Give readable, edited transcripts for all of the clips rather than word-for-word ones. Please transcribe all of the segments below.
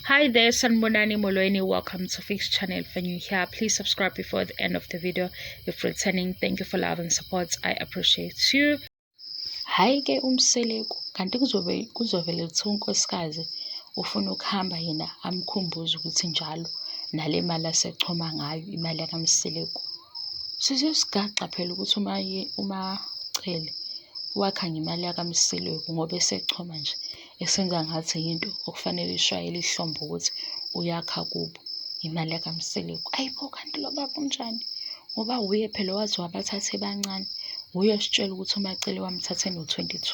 Hi there, Sanbonani Molweni. Welcome to Fix Channel. If you're new here, please subscribe before the end of the video. If returning, thank you for love and support. I appreciate you. Hhayi ke uMseleku kanti kuzobe kuzovele kuthiwa unkosikazi ufuna ukuhamba yena amkhumbuze ukuthi njalo nale mali asechoma ngayo imali yakaMseleku. Sesiyosigaxa phela ukuthi uma uMaCele wakha ngemali yakaMseleku ngoba esechoma nje esenza ngathi yinto okufanele ishayele ihlombe ukuthi uyakha kubo imali yakaMseleku. Ayi bo, kanti lo baba unjani? Ngoba wuye phela owathi wabathatha ebancane, wuye ositshela ukuthi uMaCele wamthatha eno-22.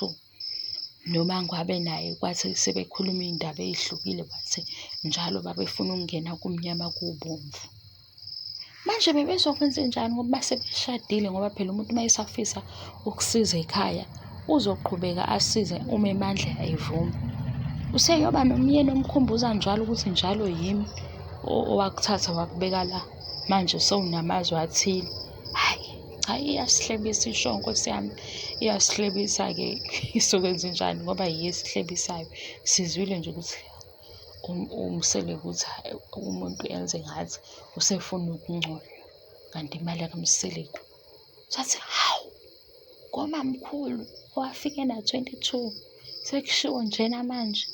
Noma ngabe naye kwathi sebekhuluma iy'ndaba ey'hlukile bathi njalo babefuna ukungena kumnyama kubomvu. Manje bebezokwenzenjani ngoba base beshadile ngoba phela umuntu uma esafisa ukusiza ekhaya uzoqhubeka asize uma emandla evuma. Useyoba nomyeni omkhumbuza njalo ukuthi njalo yimi owakuthatha wakubeka la, manje sewunamazwi athile. Hhayi, cha iyasihlebisa isho nkosi yami, iyasihlebisa-ke isokwenzenjani ngoba yiyo esihlebisayo. Sizwile nje ukuthi uMseleku ukuthi umuntu enze ngathi usefuna ukungcola kanti imali yakaMseleku. Sathi hawu komamkhulu owafika ena-22 sekushiwo njena manje.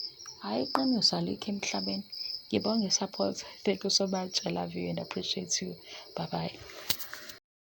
Hhayi iqiniso alikho emhlabeni. Ngibonge i-support. Thank you so much. I love you and appreciate you. Bye bye.